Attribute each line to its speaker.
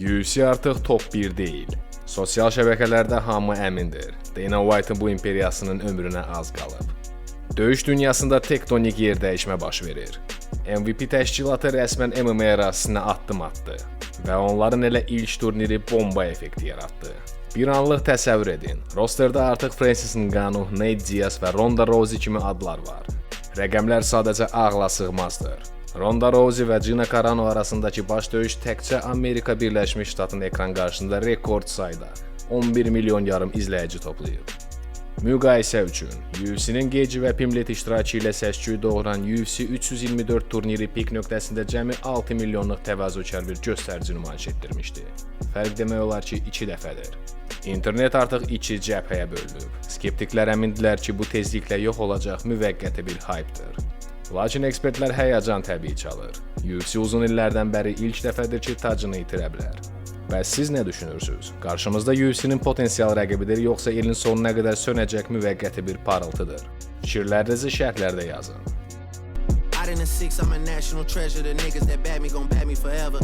Speaker 1: UFC artıq top 1 deyil. Sosial şəbəkələrdə hamı əmindir. Dana White-ın bu imperiyasının ömrünə az qalıb. Döyüş dünyasında tektonik yerdəyişmə baş verir. MVP təşkilatı rəsmən MMA ərazisinə addım atdı və onların elə ilk turniri bomba effekti yaratdı. Bir anlıq təsəvvür edin. Rosterda artıq Francis Ngannou, Nate Diaz və Ronda Rousey kimi adlar var. Rəqəmlər sadəcə ağla sığmazdır. Ronda Rousey və Gina Carano arasındakı baş döyüş təkcə Amerika Birləşmiş Ştatının ekran qarşısında rekord sayda 11 milyon yarım izləyici toplayıb. Müqayisə üçün, UFC-nin Geci və Pimlet iştirakı ilə səs-küy doğuran UFC 324 turniri pik nöqtəsində cəmi 6 milyonluq təvazökar bir göstərici nümayiş etdirmişdi. Fərq demək olar ki, 2 dəfədir. İnternet artıq iki cəbhəyə bölünüb. Skeptiklər əmindirlər ki, bu tezliklə yox olacaq müvəqqəti bir hype'dır. Lakin ekspertlər həyəcan təbii çalır. UFC uzun illərdən bəri ilk dəfədir ki, tacını itirə bilər. Bəs siz nə düşünürsüz? Qarşımızda UFC-nin potensial rəqibidir, yoxsa ilin sonuna qədər sönəcək müvəqqəti bir parıltıdır? Fikirlərinizi şərhlərdə yazın.
Speaker 2: Out in the six, I'm a national treasure. The niggas that bad me gon' bad me forever.